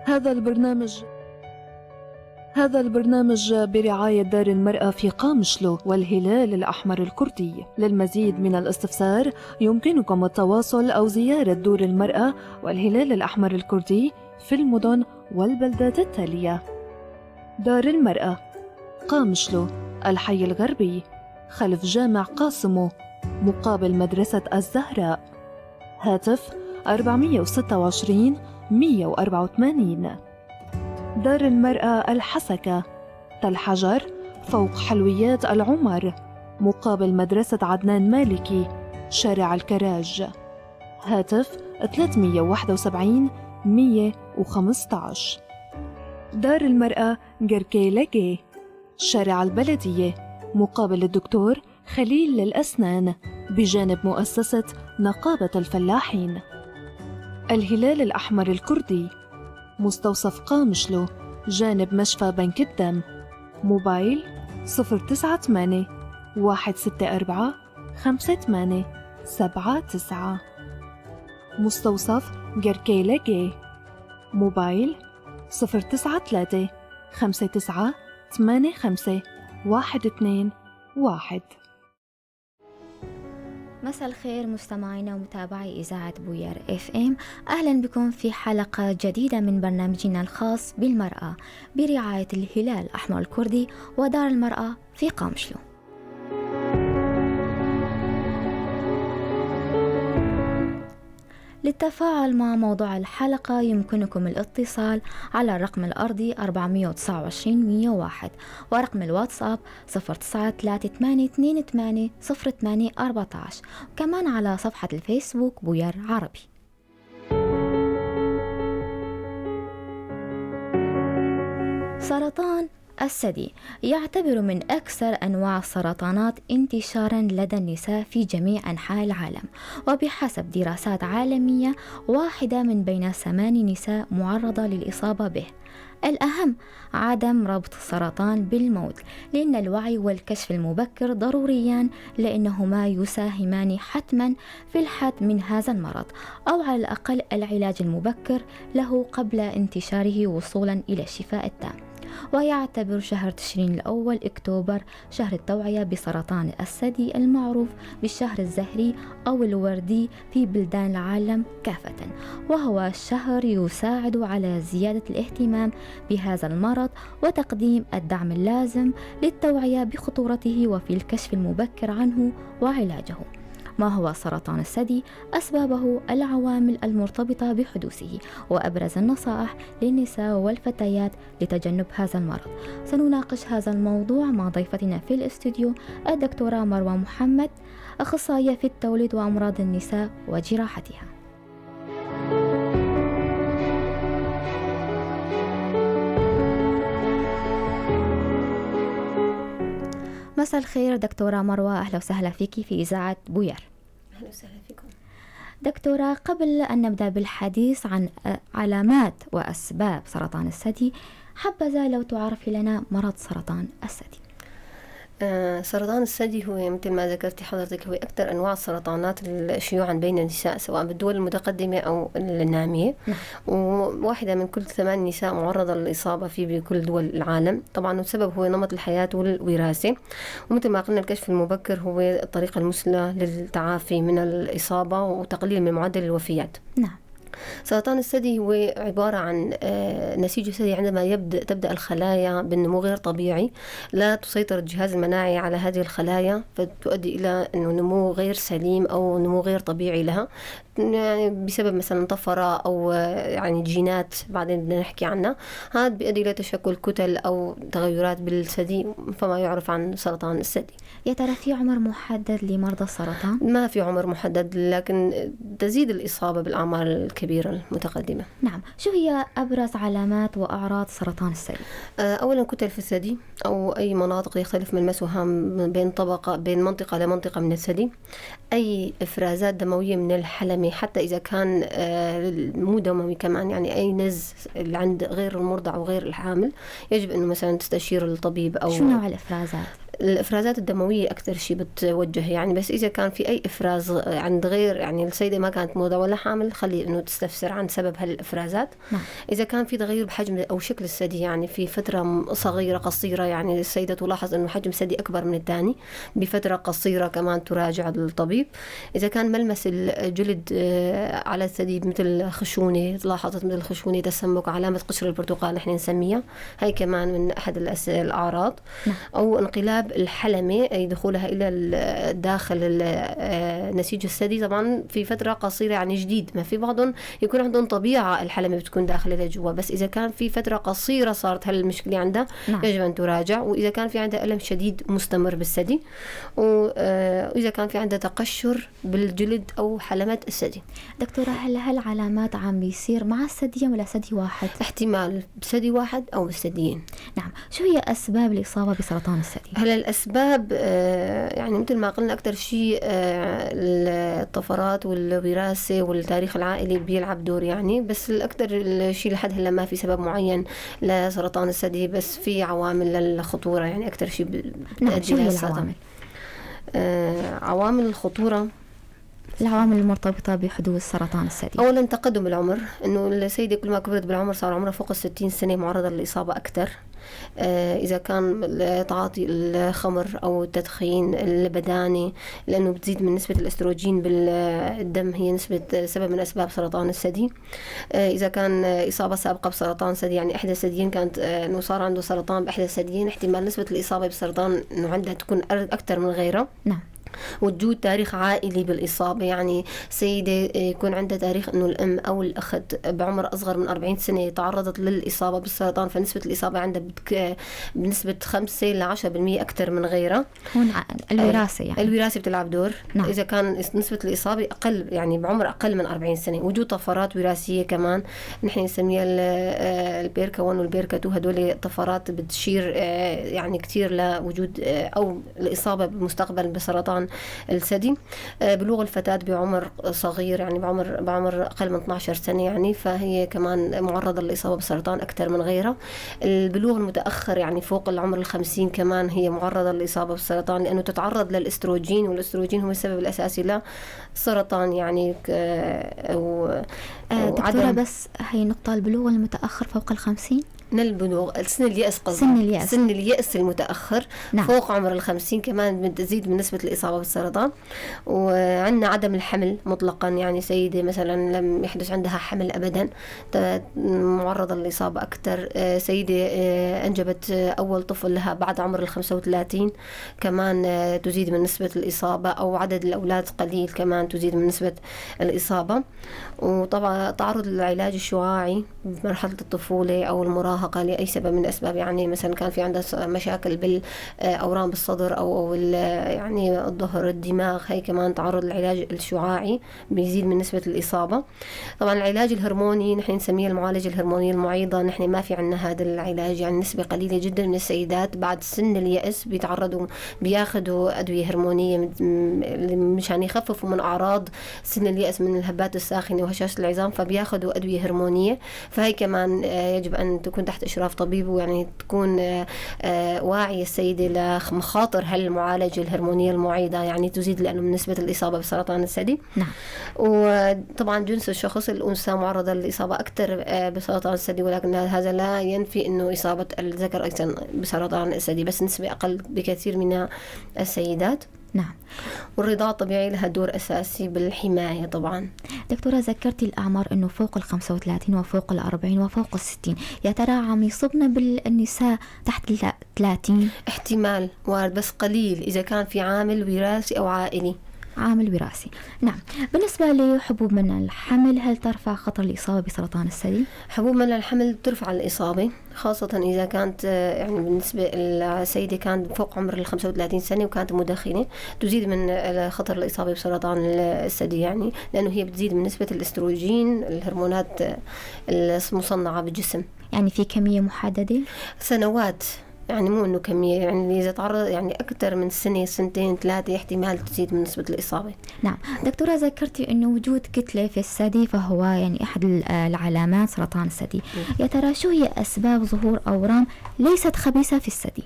هذا البرنامج برعاية دار المرأة في قامشلو والهلال الأحمر الكردي. للمزيد من الاستفسار يمكنكم التواصل أو زيارة دور المرأة والهلال الأحمر الكردي في المدن والبلدات التالية: دار المرأة، قامشلو، الحي الغربي، خلف جامع قاسمو، مقابل مدرسة الزهراء. هاتف 426 184. دار المرأة الحسكة، تل حجر، فوق حلويات العمر، مقابل مدرسة عدنان مالكي، شارع الكراج. هاتف 371 115. دار المرأة جركيلجي، شارع البلدية، مقابل الدكتور خليل للأسنان، بجانب مؤسسة نقابة الفلاحين. الهلال الأحمر الكردي، مستوصف قامشلو، جانب مشفى بنك الدم. موبايل 098 164 58 79. مستوصف جركيلجي، موبايل 093 59 85 121. مساء الخير مستمعينا ومتابعي إذاعة بوير FM، أهلا بكم في حلقة جديدة من برنامجنا الخاص بالمرأة برعاية الهلال الأحمر الكردي ودار المرأة في قامشلو. للتفاعل مع موضوع الحلقة يمكنكم الاتصال على الرقم الأرضي 429 101 ورقم الواتساب 0938 28 08 14، وكمان على صفحة الفيسبوك بوير عربي. سرطان الثدي يعتبر من أكثر أنواع السرطانات انتشاراً لدى النساء في جميع أنحاء العالم، وبحسب دراسات عالمية 1 من بين 8 نساء معرضة للإصابة به. الأهم عدم ربط السرطان بالموت، لأن الوعي والكشف المبكر ضروريان، لأنهما يساهمان حتما في الحد من هذا المرض، أو على الأقل العلاج المبكر له قبل انتشاره وصولا إلى الشفاء التام. ويعتبر شهر تشرين الأول أكتوبر شهر التوعية بسرطان الثدي المعروف بالشهر الزهري أو الوردي في بلدان العالم كافة، وهو شهر يساعد على زيادة الاهتمام بهذا المرض وتقديم الدعم اللازم للتوعية بخطورته وفي الكشف المبكر عنه وعلاجه. ما هو سرطان الثدي؟ أسبابه، العوامل المرتبطة بحدوثه، وأبرز النصائح للنساء والفتيات لتجنب هذا المرض. سنناقش هذا الموضوع مع ضيفتنا في الاستوديو الدكتورة مروة محمد، أخصائية في التوليد وأمراض النساء وجراحتها. مساء الخير دكتورة مروة، أهلا وسهلا فيكي في إذاعة بوير. أهلا وسهلا فيكم دكتورة. قبل أن نبدأ بالحديث عن علامات وأسباب سرطان الثدي، حبذا لو تعرفي لنا مرض سرطان الثدي. سرطان الثدي هو مثل ما ذكرتي حضرتك هو أكثر أنواع السرطانات شيوعا بين النساء، سواء بالدول المتقدمة أو النامية. نعم. وواحدة من كل 8 نساء معرضة للإصابة فيه بكل دول العالم. طبعا السبب هو نمط الحياة والوراثة، ومثل ما قلنا الكشف المبكر هو الطريقة المثلى للتعافي من الإصابة وتقليل من معدل الوفيات. نعم. سرطان الثدي هو عبارة عن نسيج الثدي عندما تبدأ الخلايا بالنمو غير طبيعي، لا تسيطر الجهاز المناعي على هذه الخلايا، فتؤدي إلى أنه نمو غير سليم أو نمو غير طبيعي لها، يعني بسبب مثلا طفرة أو يعني جينات بعدين بدنا نحكي عنها. هذا بيؤدي إلى تشكل كتل أو تغيرات بالثدي، فما يعرف عن سرطان الثدي. يا ترى في عمر محدد لمرضى السرطان؟ ما في عمر محدد، لكن تزيد الإصابة بالأعمار الكبيرة المتقدمة. نعم، شو هي أبرز علامات وأعراض سرطان الثدي؟ أولا كتل في الثدي أو أي مناطق يختلف ملمسها بين طبقة، بين منطقة لمنطقة من الثدي، أي إفرازات دموية من الحلمة حتى إذا كان مو دموي كمان، يعني أي نز اللي عند غير المرضع وغير الحامل يجب أنه مثلا تستشير الطبيب. أو شو نوع الإفرازات؟ الإفرازات الدموية أكثر شيء بتوجه يعني، بس إذا كان في أي إفراز عند غير يعني السيدة ما كانت موضة ولا حامل، خلي إنه تستفسر عن سبب هالإفرازات. نعم. إذا كان في تغير بحجم أو شكل الثدي، يعني في فترة صغيرة قصيرة، يعني السيدة تلاحظ إنه حجم الثدي أكبر من الثاني بفترة قصيرة، كمان تراجع الطبيب. إذا كان ملمس الجلد على الثدي مثل خشونة، لاحظت مثل خشونة، تسمك، علامة قشر البرتقال نحن نسميها، هاي كمان من أحد الأعراض. نعم. أو انقلاب الحلمة، أي دخولها إلى داخل نسيج الثدي، طبعا في فترة قصيرة يعني جديد، ما في بعضهم يكون عندهم طبيعة الحلمة بتكون داخلة لجوا، بس إذا كان في فترة قصيرة صارت هالمشكلة عندها. نعم. يجب أن تراجع. وإذا كان في عندها ألم شديد مستمر بالثدي، وإذا كان في عندها تقشر بالجلد أو حلمة الثدي. دكتورة، هل هالعلامات عم بيصير مع الثديين ولا ثدي واحد؟ احتمال بثدي واحد أو بالثديين. نعم، شو هي أسباب الإصابة بسرطان الثدي؟ هلا الأسباب يعني مثل ما قلنا أكثر شيء الطفرات والوراثة والتاريخ العائلي بيلعب دور يعني، بس الأكثر الشيء لحد هلا ما في سبب معين لسرطان الثدي، بس في عوامل للخطورة يعني أكثر شيء نعم، بتؤدي شو هي للسرطان. العوامل؟ عوامل الخطورة، العوامل المرتبطة بحدوث سرطان الثدي. أولاً تقدم العمر، إنه السيدة كل ما كبرت بالعمر صار عمرها فوق 60 سنة معرضة للإصابة أكثر. إذا كان تعاطي الخمر أو التدخين البداني، لأنه بتزيد من نسبة الأستروجين بالدم، هي نسبة سبب من أسباب سرطان الثدي. إذا كان إصابة سابقة بسرطان ثدي، يعني إحدى الثديين كانت، إنه صار عنده سرطان بإحدى الثديين، احتمال نسبة الإصابة بالسرطان إنه عندها تكون أكثر من غيرها. نعم. وجود تاريخ عائلي بالإصابة، يعني سيدة يكون عندها تاريخ إنه الأم أو الأخت بعمر أصغر من 40 سنة تعرضت للإصابة بالسرطان، فنسبة الإصابة عندها بنسبة 5 إلى 10% أكثر من غيرها. هون الوراثة يعني. الوراثة بتلعب دور. نعم. إذا كان نسبة الإصابة أقل، يعني بعمر أقل من 40 سنة. وجود طفرات وراثية كمان نحن نسميها ال BRCA 1 وال BRCA 2، هدول طفرات بتشير يعني كثير لوجود أو الإصابة بالمستقبل بسرطان الثدي. بلوغ الفتاة بعمر صغير، يعني بعمر أقل من 12 سنة يعني، فهي كمان معرضة للإصابة بالسرطان أكثر من غيرها. البلوغ المتأخر يعني فوق العمر 50 كمان هي معرضة للإصابة بالسرطان، لأنه تتعرض للإستروجين، والإستروجين هو السبب الأساسي للسرطان يعني. دكتورة، وعدم بس هي نقطة، البلوغ المتأخر فوق 50؟ من البلوغ، سن اليأس قصدي. سن اليأس. سن اليأس المتأخر. نعم. فوق عمر 50 كمان بتزيد من نسبة الإصابة بالسرطان. وعندنا عدم الحمل مطلقا، يعني سيدة مثلا لم يحدث عندها حمل أبدا معرضة للإصابة أكثر. سيدة أنجبت أول طفل لها بعد عمر 35 كمان تزيد من نسبة الإصابة، أو عدد الأولاد قليل كمان تزيد من نسبة الإصابة. وطبعا تعرض للعلاج الشعاعي بمرحلة الطفولة أو المراهقة لأي سبب من الأسباب، يعني مثلا كان في عندها مشاكل بالأورام بالصدر أو يعني الظهر، الدماغ، هي كمان تعرض للعلاج الشعاعي بيزيد من نسبة الإصابة. طبعا العلاج الهرموني نحن نسميه المعالجة الهرمونية المعيضة، نحن ما في عندنا هذا العلاج، يعني نسبة قليلة جدا من السيدات بعد سن اليأس بياخدوا أدوية هرمونية مشان يخففوا من أعراض سن اليأس من الهبات الساخنة وهشاشة العظام، فبياخدوا أدوية هرمونية. فهي كمان يجب أن تكون تحت إشراف طبيب، ويعني تكون واعية السيدة لمخاطر هالمعالجة الهرمونية المعيضة، يعني تزيد لأنه من نسبة الإصابة بسرطان الثدي. نعم. وطبعا جنس الشخص، الأنثى معرضة للإصابة أكثر بسرطان الثدي، ولكن هذا لا ينفي أنه إصابة الذكر أيضا بسرطان الثدي، بس نسبة أقل بكثير من السيدات. نعم. والرضاعة الطبيعية لها دور أساسي بالحماية طبعا. دكتورة، ذكرتي الأعمار أنه فوق 35 وفوق 40 وفوق 60، يا ترى عم يصبنا بالنساء تحت 30؟ احتمال وارد بس قليل إذا كان في عامل وراثي أو عائلي. عامل وراثي. نعم. بالنسبة لحبوب منع الحمل، هل ترفع خطر الإصابة بسرطان الثدي؟ حبوب منع الحمل ترفع الإصابة، خاصة إذا كانت يعني بالنسبة للسيدة كانت فوق عمر 35 سنة وكانت مدخنة، تزيد من خطر الإصابة بسرطان الثدي، يعني لأنه هي بتزيد من نسبة الأستروجين، الهرمونات المصنعة بالجسم. يعني في كمية محددة؟ سنوات يعني مو إنه كمية، يعني إذا تعرض يعني أكثر من سنة سنتين 3 احتمال تزيد من نسبة الإصابة. نعم دكتورة، ذكرتي إنه وجود كتلة في الثدي فهو يعني أحد العلامات سرطان الثدي. يا ترى شو هي أسباب ظهور أورام ليست خبيثة في الثدي؟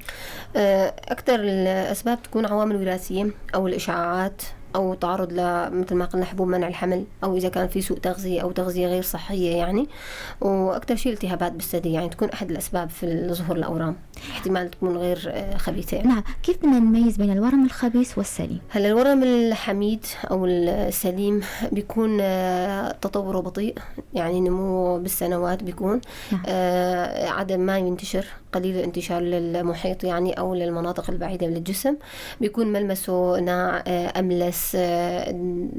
أكثر الأسباب تكون عوامل وراثية أو الإشعاعات أو تعرض مثل ما قلنا حبوب منع الحمل، أو إذا كان في سوء تغذية أو تغذية غير صحية يعني. وأكثر شيء التهابات بالثدي يعني تكون أحد الأسباب في ظهور الأورام، احتمال تكون غير خبيثة يعني. نعم، كيف بدنا نميز بين الورم الخبيث والسليم؟ هلا الورم الحميد أو السليم بيكون تطوره بطيء، يعني نموه بالسنوات بيكون. نعم. عدم ما ينتشر، قليل الانتشار للمحيط يعني أو للمناطق البعيدة من الجسم، بيكون ملمسه أملس،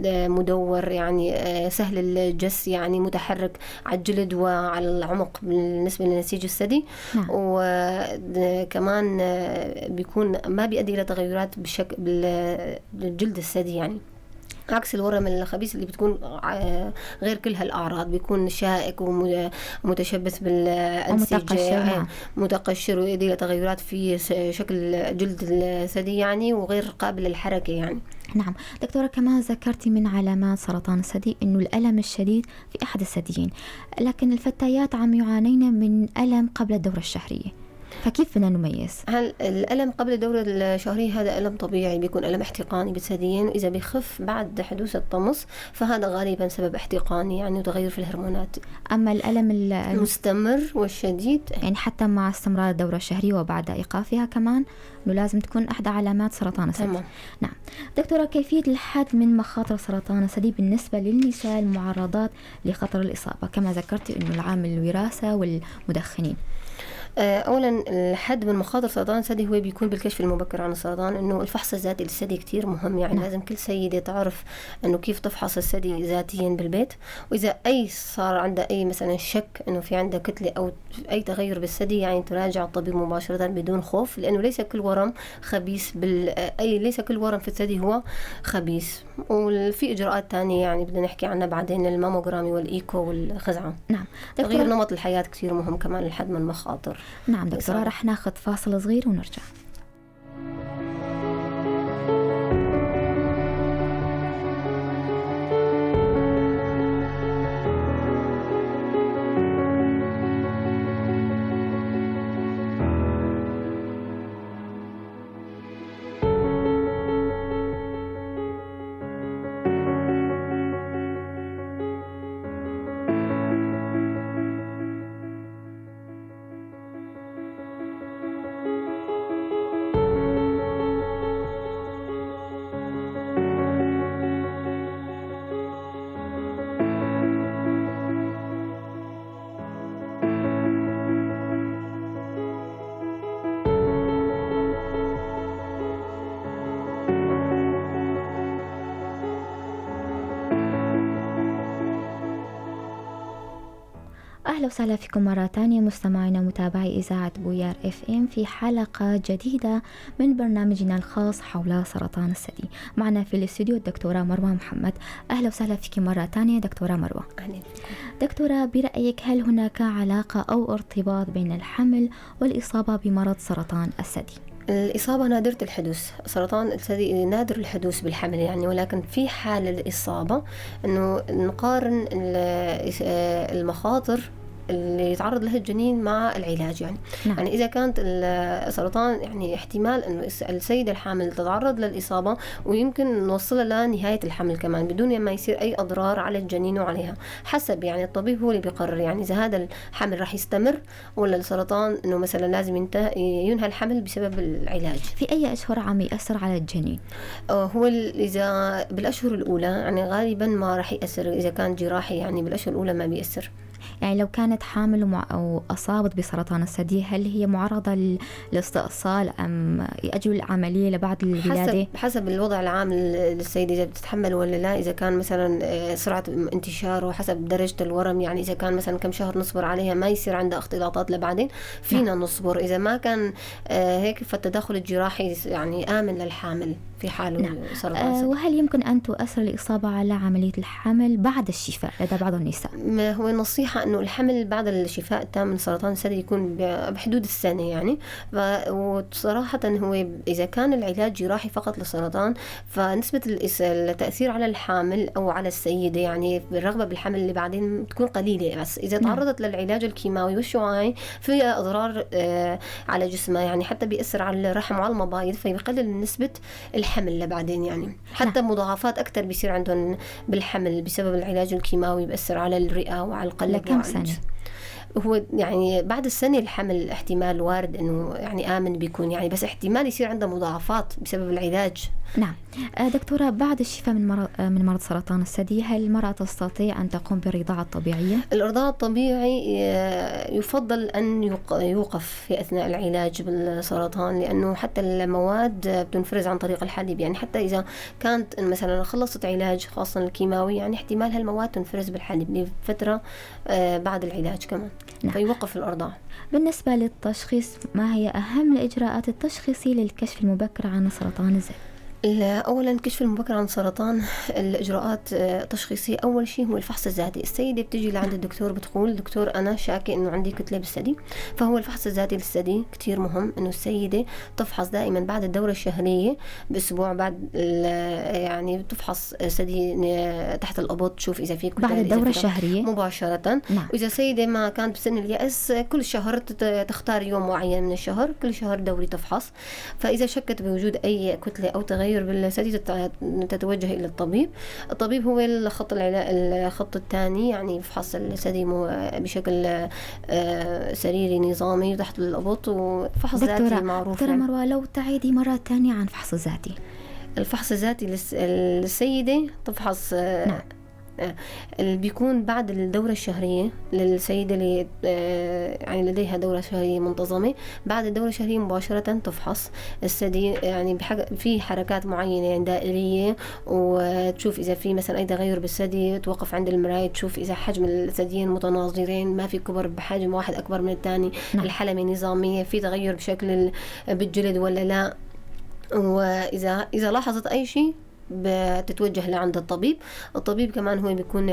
مدور يعني، سهل الجس يعني، متحرك على الجلد وعلى العمق بالنسبة لنسيج الثدي. نعم. وكمان بيكون ما بيؤدي إلى تغيرات بشكل بالجلد الثدي يعني، عكس الورم الخبيث اللي بتكون غير كل هالأعراض، بيكون شائك ومتشبث بالأنسجة، ومتقشر. متقشر ويؤدي إلى تغيرات في شكل جلد الثدي يعني، وغير قابل للحركة يعني. نعم دكتورة، كما ذكرتي من علامات سرطان الثدي أنه الألم الشديد في أحد الثديين، لكن الفتيات عم يعانين من ألم قبل الدورة الشهرية، فكيف بدنا نميز؟ هل الألم قبل الدورة الشهرية هذا ألم طبيعي، بيكون ألم احتقاني بالثديين، وإذا بيخف بعد حدوث الطمس فهذا غالبا سبب احتقاني يعني وتغير في الهرمونات. أما الألم المستمر والشديد يعني حتى مع استمرار الدورة الشهرية وبعد إيقافها كمان إنه لازم تكون أحدى علامات سرطان الثدي. تمام. نعم دكتورة، كيفية الحد من مخاطر سرطان الثدي بالنسبة للنساء المعرضات لخطر الإصابة، كما ذكرتي إنه العامل الوراثة والمدخنين؟ أولاً الحد من مخاطر سرطان الثدي هو بيكون بالكشف المبكر عن السرطان، إنه الفحص الذاتي للثدي كتير مهم يعني. نعم. لازم كل سيدة تعرف إنه كيف تفحص الثدي ذاتياً بالبيت، وإذا أي صار عندها أي مثلاً شك إنه في عندها كتلة أو أي تغير بالثدي يعني تراجع الطبيب مباشرة بدون خوف، لأنه ليس كل ورم خبيث أي ليس كل ورم في الثدي هو خبيث. وفي إجراءات تانية يعني بدنا نحكي عنها بعدين، الماموغرامي والإيكو والخزعة. نعم. تغيير دكتورة، نمط الحياة كتير مهم كمان للحد من المخاطر. نعم دكتورة، إصابة. رح ناخذ فاصل صغير ونرجع. أهلا وسهلا فيكم مرة تانية مستمعينا ومتابعي إذاعة بويار FM في حلقة جديدة من برنامجنا الخاص حول سرطان الثدي. معنا في الاستوديو الدكتورة مروة محمد. أهلا وسهلا فيك مرة تانية دكتورة مروة. أهلا. دكتورة، برأيك هل هناك علاقة أو ارتباط بين الحمل والإصابة بمرض سرطان الثدي؟ الإصابة نادرة الحدوث، سرطان الثدي نادر الحدوث بالحمل يعني، ولكن في حال الإصابة إنه نقارن المخاطر اللي يتعرض لها الجنين مع العلاج يعني. نعم. يعني إذا كانت السرطان يعني احتمال إنه السيدة الحامل تتعرض للإصابة ويمكن نوصلها لنهاية الحمل كمان بدون ما يصير أي أضرار على الجنين وعليها، حسب يعني الطبيب هو اللي بيقرر يعني إذا هذا الحمل راح يستمر ولا السرطان إنه مثلا لازم ينهى الحمل بسبب العلاج. في أي أشهر عم يأثر على الجنين؟ هو إذا بالأشهر الأولى يعني غالبا ما راح يأثر، إذا كان جراحي يعني بالأشهر الأولى ما بيأثر. يعني لو كانت حامل أو أصابت بسرطان الثدي هل هي معرضة للاستئصال أم يأجل العملية لبعد الولادة؟ حسب الوضع العام للسيدة إذا بتتحمل ولا لا، إذا كان مثلا سرعة انتشاره حسب درجة الورم، يعني إذا كان مثلا كم شهر نصبر عليها ما يصير عندها اختلاطات لبعدين فينا نعم. نصبر، إذا ما كان هيك فالتدخل الجراحي يعني آمن للحامل في حال نعم. سرطان الثدي. وهل يمكن أن تؤثر الإصابة على عملية الحمل بعد الشفاء لدى بعض النساء؟ ما هو النصيحة أنه إنه الحمل بعد الشفاء التام من سرطان الثدي يكون بحدود السنة يعني. وصراحة هو إذا كان العلاج جراحي فقط للسرطان فنسبة التأثير على الحامل أو على السيدة يعني بالرغبة بالحمل اللي بعدين تكون قليلة، بس إذا تعرضت للعلاج الكيماوي والشعاعي فيها أضرار على جسمها يعني، حتى بيأثر على الرحم وعلى المبايض، فبيقلل من نسبة الحمل لبعدين يعني. حتى مضاعفات أكثر بيصير عندهم بالحمل بسبب العلاج الكيماوي، بيأثر على الرئة وعلى القلب. لكم سنة؟ هو يعني بعد السنة الحمل احتمال وارد إنه يعني آمن بيكون يعني، بس احتمال يصير عنده مضاعفات بسبب العلاج. نعم. دكتورة، بعد الشفاء من مرض سرطان الثدي، هل المرأة تستطيع أن تقوم بالرضاعة الطبيعية؟ الإرضاع الطبيعي يفضل أن يوقف في أثناء العلاج بالسرطان، لأنه حتى المواد بتنفرز عن طريق الحليب يعني، حتى إذا كانت مثلا خلصت علاج خاصة الكيماوي يعني احتمال هالمواد تنفرز بالحليب لفترة بعد العلاج كمان. نعم. فيوقف الإرضاع. بالنسبة للتشخيص، ما هي أهم الإجراءات التشخيصية للكشف المبكر عن سرطان الثدي؟ أولا الكشف المبكر عن سرطان، الإجراءات التشخيصية أول شيء هو الفحص الذاتي. السيدة بتجي لعند الدكتور بتقول دكتور أنا شاكة إنه عندي كتلة بالثدي، فهو الفحص الذاتي للثدي كتير مهم إنه السيدة تفحص دائما بعد الدورة الشهرية بأسبوع، بعد يعني بتفحص ثدي تحت الأبط تشوف إذا في كتلة بعد الدورة الشهرية مباشرة. نعم. وإذا سيدة ما كانت بسن اليأس كل شهر تختار يوم معين من الشهر، كل شهر دوري تفحص، فإذا شكت بوجود أي كتلة أو تغير بالثدي تتوجه إلى الطبيب. الطبيب هو الخط الثاني يعني، يفحص الثدي بشكل سريري نظامي تحت الأبط، وفحص ذاتي معروف. دكتورة مروة، لو تعيدي مرة ثانية عن فحص الذاتي. الفحص الذاتي للسيدة تفحص. نعم. اللي بيكون بعد الدورة الشهرية للسيدة اللي يعني لديها دورة شهرية منتظمة، بعد الدورة الشهرية مباشرة تفحص الثدي يعني في حركات معينة يعني دائرية، وتشوف إذا في مثلا أي تغير بالثدي، توقف عند المراية تشوف إذا حجم الثديين متناظرين، ما في كبر بحجم واحد أكبر من الثاني. نعم. الحلمة نظامية، في تغير بشكل بالجلد ولا لا. وإذا لاحظت أي شيء بتتوجه لعند الطبيب. الطبيب كمان هو بيكون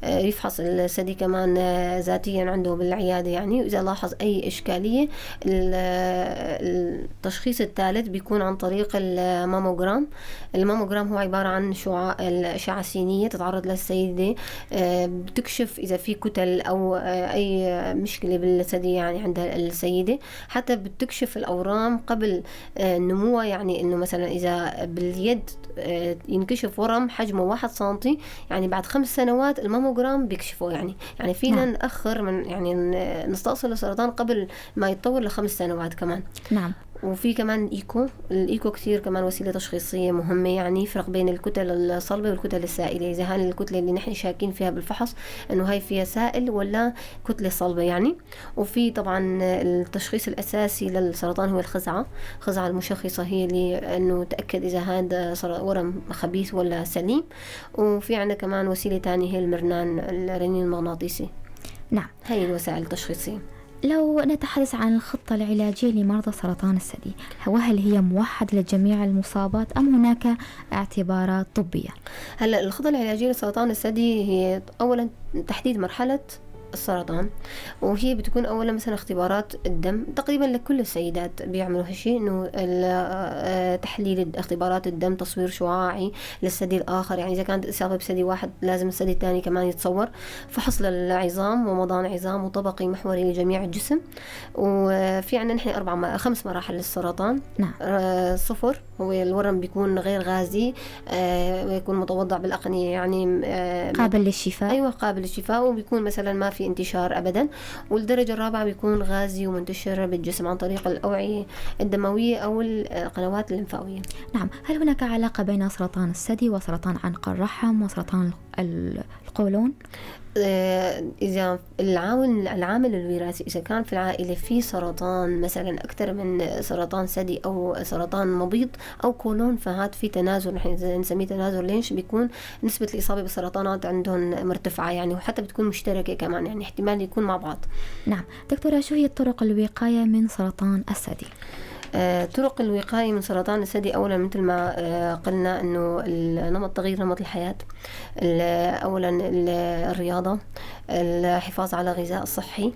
يفحص الثدي كمان ذاتيا عنده بالعيادة يعني، وإذا لاحظ أي إشكالية التشخيص الثالث بيكون عن طريق الماموغرام. الماموغرام هو عبارة عن شعاع الأشعة السينية تتعرض للسيدة، بتكشف إذا في كتل أو أي مشكلة بالثدي يعني عند السيدة، حتى بتكشف الأورام قبل نموها يعني، إنه مثلا إذا باليد ينكشف ورم حجمه 1 سنتي يعني بعد 5 سنوات الماموغرام بيكشفه يعني. يعني فينا نأخر من يعني نستأصل السرطان قبل ما يتطور ل5 سنوات كمان. نعم. وفي كمان إيكو، الإيكو كثير كمان وسيلة تشخيصية مهمة يعني، فرق بين الكتل الصلبة والكتل السائلة، إذا هاي الكتلة اللي نحن شاكين فيها بالفحص إنه هاي فيها سائل ولا كتلة صلبة يعني. وفي طبعا التشخيص الأساسي للسرطان هو الخزعة، الخزعة المشخصة هي اللي إنه تأكد إذا هذا ورم خبيث ولا سليم. وفي عندنا كمان وسيلة تانية هي المرنان، الرنين المغناطيسي. نعم. هاي الوسائل التشخيصية. لو نتحدث عن الخطة العلاجية لمرضى سرطان الثدي، وهل هي موحدة لجميع المصابات أم هناك اعتبارات طبية؟ هلا الخطة العلاجية لسرطان الثدي هي أولا تحديد مرحلة السرطان، وهي بتكون أولا مثلا اختبارات الدم تقريبا لكل السيدات بيعملوا هالشيء، إنه تحليل اختبارات الدم، تصوير شعاعي للثدي الآخر يعني إذا كانت إصابة بثدي واحد لازم الثدي الثاني كمان يتصور، فحص للعظام ومضان عظام وطبقي محوري لجميع الجسم. وفي عندنا نحن 5 مراحل للسرطان. نعم. 0 هو الورم بيكون غير غازي، ويكون متوضع بالأقنية يعني قابل للشفاء. أيوة قابل للشفاء، وبيكون مثلا ما في انتشار أبدا. والدرجة الرابعة بيكون غازي ومنتشر بالجسم عن طريق الأوعية الدموية أو القنوات الليمفاوية. نعم. هل هناك علاقة بين سرطان الثدي وسرطان عنق الرحم وسرطان القولون؟ إذا العامل الوراثي، إذا كان في العائلة في سرطان مثلا أكثر من سرطان ثدي أو سرطان مبيض أو قولون، فهاد في تنازل، نحن نسميه تنازل ليش، بيكون نسبة الإصابة بالسرطانات عندهم مرتفعة يعني، وحتى بتكون مشتركة كمان يعني احتمال يكون مع بعض. نعم. دكتورة، شو هي الطرق الوقاية من سرطان الثدي؟ طرق الوقاية من سرطان الثدي، أولا مثل ما قلنا إنه النمط، تغيير نمط الحياة، أولا الرياضة، الحفاظ على غذاء صحي،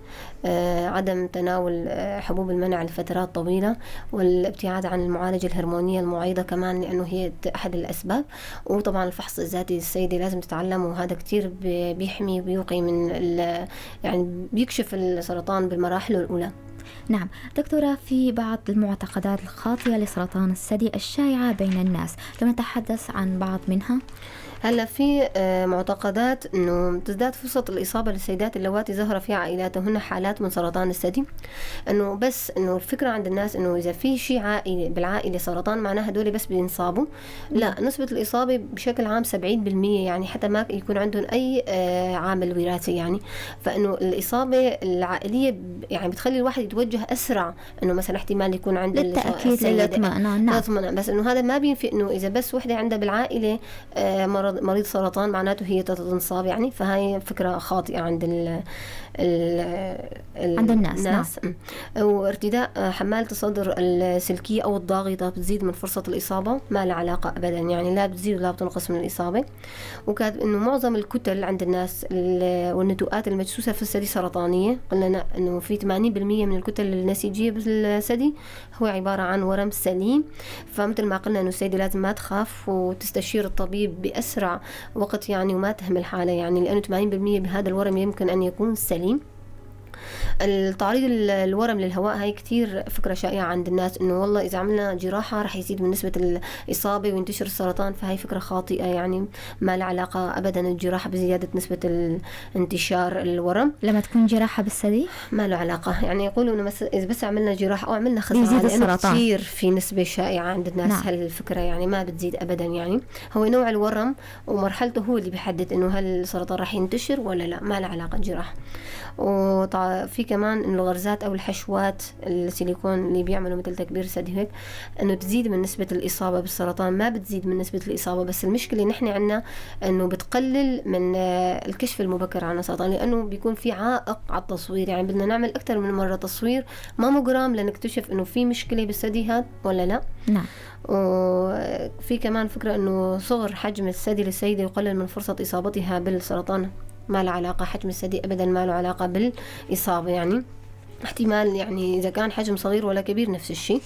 عدم تناول حبوب المنع لفترات طويلة، والابتعاد عن المعالجة الهرمونية المعيضة كمان لأنه هي أحد الأسباب. وطبعا الفحص الذاتي للسيدة لازم تتعلم، وهذا كتير بيحمي وبيوقي من يعني بيكشف السرطان بالمراحل الأولى. نعم دكتورة، في بعض المعتقدات الخاطئة لسرطان الثدي الشائعة بين الناس، لو نتحدث عن بعض منها. هلا في معتقدات انه تزداد فرصة الإصابة للسيدات اللواتي ظهر في عائلاتهن حالات من سرطان الثدي، انه بس انه الفكرة عند الناس انه اذا في شيء عائلي بالعائلة سرطان معناها هدول بس بينصابوا. لا، نسبة الإصابة بشكل عام 70%، يعني حتى ما يكون عندهم اي عامل وراثي يعني. فانه الإصابة العائلية يعني بتخلي الواحد يتوجه اسرع انه مثلا احتمال يكون عند للتأكيد للاطمئنان. نعم، بس انه هذا ما بينفي انه اذا بس وحدة عندها بالعائلة مريض سرطان معناته هي تنصاب يعني. فهاي فكرة خاطئة عند عند الناس. نعم. وارتداء حمالة الصدر السلكية أو الضاغطة بتزيد من فرصة الإصابة، ما لها علاقة أبدا يعني، لا بتزيد ولا بتنقص من الإصابة. وكانت إنه معظم الكتل عند الناس والنتوءات المجسوسة في الثدي سرطانية، قلنا إنه في 80% من الكتل النسيجية بالثدي هو عبارة عن ورم سليم. فمثل ما قلنا إنه السيدة لازم ما تخاف وتستشير الطبيب بأسرع وقت يعني، وما تهمل حالها يعني، لأنه 80% بهذا الورم يمكن أن يكون سليم. التعريض الورم للهواء هاي كتير فكرة شائعة عند الناس، إنه والله إذا عملنا جراحة رح يزيد من نسبة الإصابة وينتشر السرطان، فهي فكرة خاطئة يعني، ما لها علاقة أبدا الجراحة بزيادة نسبة انتشار الورم. لما تكون جراحة بالثدي ما له علاقة يعني، يقولوا إنه إذا بس عملنا جراحة أو عملنا خزعة، لأنه كتير في نسبة شائعة عند الناس. نعم. هالفكرة يعني ما بتزيد أبدا يعني، هو نوع الورم ومرحلته هو اللي بيحدد إنه هل السرطان رح ينتشر ولا لا، ما له علاقة الجراحة. وفي كمان انه الغرزات او الحشوات السيليكون اللي بيعملوا مثل تكبير ثدي هيك، انه تزيد من نسبة الإصابة بالسرطان، ما بتزيد من نسبة الإصابة، بس المشكلة نحن عنا انه بتقلل من الكشف المبكر عن السرطان، لانه بيكون في عائق على التصوير يعني، بدنا نعمل اكثر من مرة تصوير ماموجرام لنكتشف انه في مشكلة بالثدي هاد ولا لا. نعم. وفي كمان فكرة انه صغر حجم الثدي للسيدة يقلل من فرصة إصابتها بالسرطان، ما له علاقة حجم الثدي أبدا، ما له علاقة بالإصابة يعني، احتمال يعني إذا كان حجم صغير ولا كبير نفس الشيء.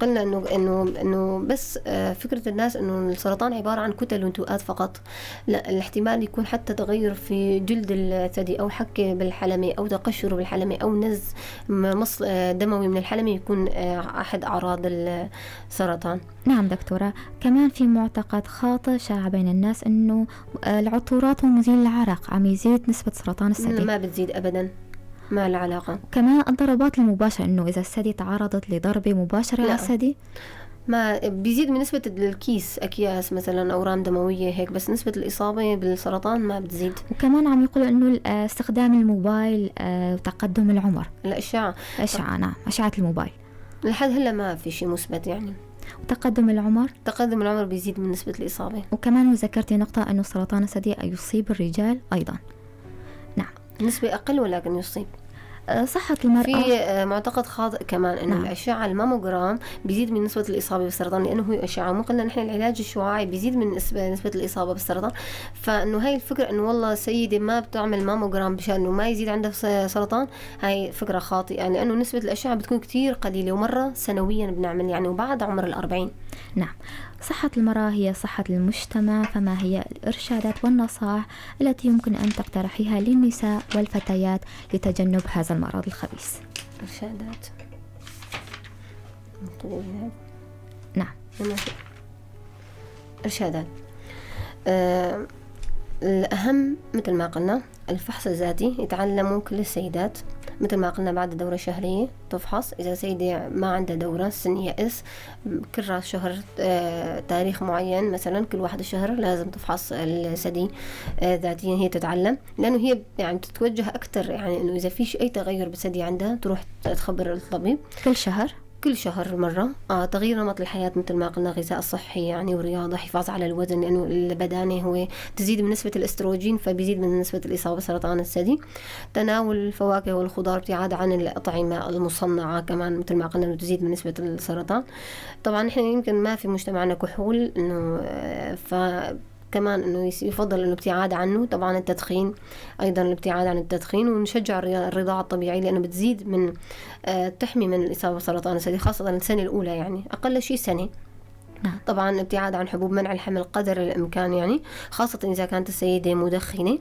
قلنا إنه إنه إنه بس فكرة الناس إنه السرطان عبارة عن كتل ونتوءات فقط، لا، الاحتمال يكون حتى تغير في جلد الثدي أو حكة بالحلمة أو تقشر بالحلمة أو نز مص دموي من الحلمة يكون أحد أعراض السرطان. نعم دكتورة، كمان في معتقد خاطئ شاع بين الناس إنه العطورات ومزيل العرق عم يزيد نسبة سرطان الثدي. ما بتزيد أبدا، ما له علاقة. كمان الضربات المباشرة، إنه إذا الثدي تعرضت لضربة مباشرة على الثدي ما بيزيد من نسبة الكيس، أكياس مثلا أورام دموية هيك، بس نسبة الإصابة بالسرطان ما بتزيد. وكمان عم يقولوا إنه استخدام الموبايل وتقدم العمر، الأشعة. الأشعة، نعم، أشعة الموبايل لحد هلا ما في شيء مثبت يعني. وتقدم العمر، تقدم العمر بيزيد من نسبة الإصابة. وكمان ذكرتي نقطة إنه سرطان الثدي يصيب الرجال أيضا. نعم، نسبة أقل ولكن يصيب. صحة المرأة في معتقد خاطئ كمان إنه. نعم. الأشعة الماموجرام بيزيد من نسبة الإصابة بالسرطان، لأنه هو أشعة، مو قلنا نحن العلاج الشعاعي بيزيد من نسبة الإصابة بالسرطان. فإنه هاي الفكرة إنه والله سيدة ما بتعمل ماموجرام بشأن إنه ما يزيد عندها سرطان، هاي فكرة خاطئة، لأنه نسبة الأشعة بتكون كتير قليلة ومرة سنويا بنعمل يعني، وبعد عمر 40. نعم. صحة المرأة هي صحة المجتمع، فما هي الإرشادات والنصائح التي يمكن أن تقترحيها للنساء والفتيات لتجنب هذا المرض الخبيث؟ إرشادات. نعم. إرشادات. الأهم مثل ما قلنا الفحص الذاتي، يتعلموا كل السيدات مثل ما قلنا بعد الدورة الشهرية تفحص، إذا سيدة ما عندها دورة سن يأس كل راس شهر تاريخ معين مثلا كل واحد شهر لازم تفحص الثدي ذاتيا، هي تتعلم، لأنه هي يعني تتوجه أكثر يعني إنه إذا في أي تغير بالثدي عندها تروح تخبر الطبيب. كل شهر؟ كل شهر مرة. تغيير نمط الحياة مثل ما قلنا، غذاء صحي يعني ورياضة، حفاظ على الوزن لأنه البدانة هو تزيد من نسبة الأستروجين فبيزيد من نسبة الإصابة بسرطان الثدي. تناول الفواكه والخضار، ابتعاد عن الأطعمة المصنعة كمان مثل ما قلنا تزيد من نسبة السرطان. طبعا نحن يمكن ما في مجتمعنا كحول إنه ف كمان انه يفضل انه ابتعاد عنه. طبعا التدخين ايضا الابتعاد عن التدخين، ونشجع الرضاعة الطبيعية لانه بتزيد من تحمي من الاصابة بسرطان الثدي خاصة السنة الاولى، يعني اقل شيء سنة. نعم. طبعا ابتعاد عن حبوب منع الحمل قدر الامكان، يعني خاصة اذا كانت السيدة مدخنة،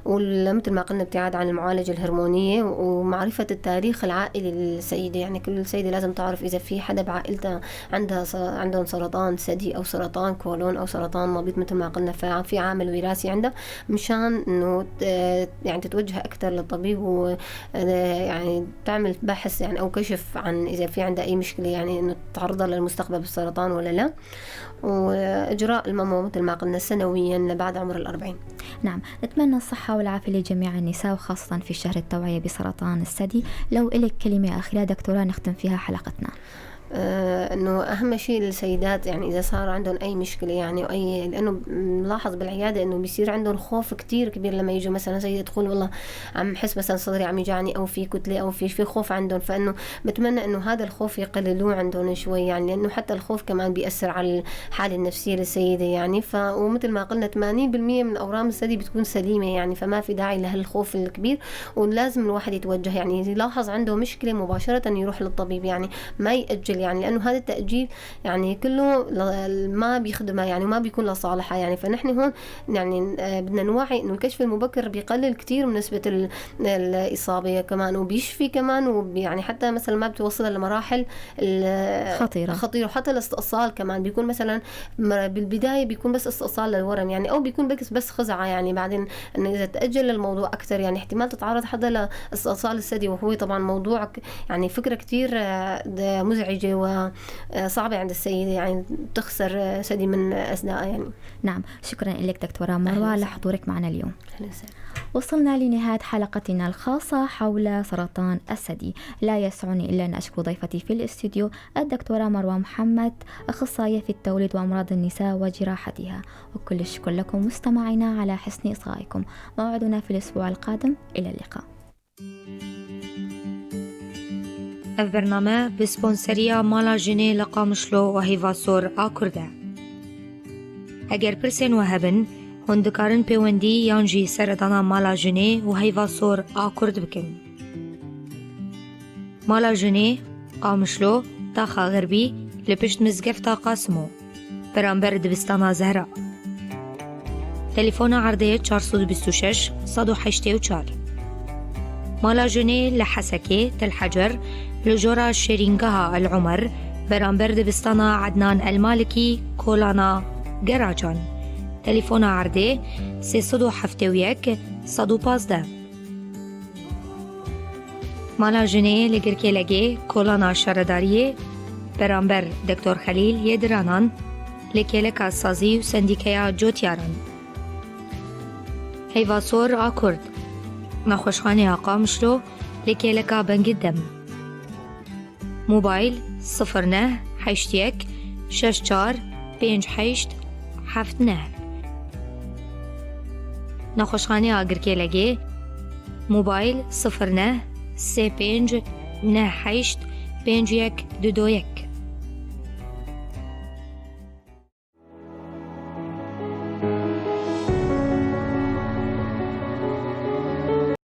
ومثل ما قلنا ابتعاد عن المعالجة الهرمونية، ومعرفة التاريخ العائلي للسيدة، يعني كل سيدة لازم تعرف اذا في حدا بعائلتها عندهم سرطان ثدي او سرطان كولون او سرطان مبيض مثل ما قلنا، ففي عامل وراثي عندها، مشان انه يعني تتوجه اكثر للطبيب و يعني تعمل بحث يعني او كشف عن اذا في عندها اي مشكلة، يعني انه تعرضها للمستقبل بالسرطان ولا لا. وإجراء المامو مثل ما قلنا سنويا بعد عمر 40. نعم، نتمنى الصحة والعافية لجميع النساء وخاصة في شهر التوعية بسرطان الثدي. لو إلك كلمة أخيرة دكتورة نختم فيها حلقتنا. انه اهم شيء للسيدات يعني اذا صار عندهم اي مشكلة يعني اي، لانه بنلاحظ بالعيادة انه بيصير عندهم خوف كتير كبير لما يجوا مثلا سيده تقول والله عم حس مثلا صدري عم يجعني او في كتلة او في خوف عندهم، فانه بتمنى انه هذا الخوف يقللوه عندهم شوي يعني، لانه حتى الخوف كمان بيأثر على الحالة النفسية للسيدة يعني. ومثل ما قلنا 80% من اورام الثدي بتكون سليمة يعني، فما في داعي لهالخوف الكبير، ولازم الواحد يتوجه يعني يلاحظ عنده مشكلة مباشرة يروح للطبيب يعني، ما يأجل يعني، لأنه هذا التأجيل يعني كله ما بيخدمها يعني وما بيكون لصالحها يعني. فنحن هون يعني بدنا نوعي إنه الكشف المبكر بيقلل كتير من نسبة الإصابة كمان، وبيشفي كمان، ويعني حتى مثلا ما بتوصل لمراحل خطيرة. وحتى الاستئصال كمان بيكون مثلا بالبداية بيكون بس استئصال للورم يعني، أو بيكون بس خزعة يعني، بعدين إنه إذا تأجل الموضوع أكثر يعني احتمال تتعرض حدا لاستئصال الثدي، وهو طبعا موضوع يعني فكرة كتير مزعجة وصعبة عند السيدة يعني، تخسر ثدي من أثناء يعني. نعم، شكرا لك دكتورة مروة لحضورك معنا اليوم. وصلنا لنهاية حلقتنا الخاصة حول سرطان الثدي. لا يسعني إلا أن أشكر ضيفتي في الاستوديو الدكتورة مروة محمد، أخصائية في التوليد وأمراض النساء وجراحتها، وكل الشكر لكم مستمعينا على حسن إصغائكم. موعدنا في الأسبوع القادم، إلى اللقاء. Ev bername bi sponseriya Mala Jinê li Qamişlo û Heyva Sor a Kurd e. Eger pirsên we hebin, hûn dikarin pêwendî yan jî seredana Mala Jinê û Heyva Sor a Kurd bikin. Mala Jinê, Qamişlo, Taxa Xerbî li pişt Mizgefta Qasimo, beramber dibistana Zehra. Telefona erdê 426 184. Mala Jinê li Hesekê, Tel Hecer, li jora Şêrîngeha El Umer, beramber dibistana Ednan El Malikî, Kolana Geracan. Telefona erdê 371 115. Mala Jinê li Girkêlegê, Kolana Şaredariyê, beramber Doktor Xelîl Yediranan, li kêleka Sazî û Sendîkeya Cotyaran. Heyva Sor a Kurd, Nexweşxaneya Qamişlo li kêleka Bengî Dem. Mobayl 09 81 64 58 79. Nexweşxaneya Girkêlegê mobayl 09 35 98 51 21.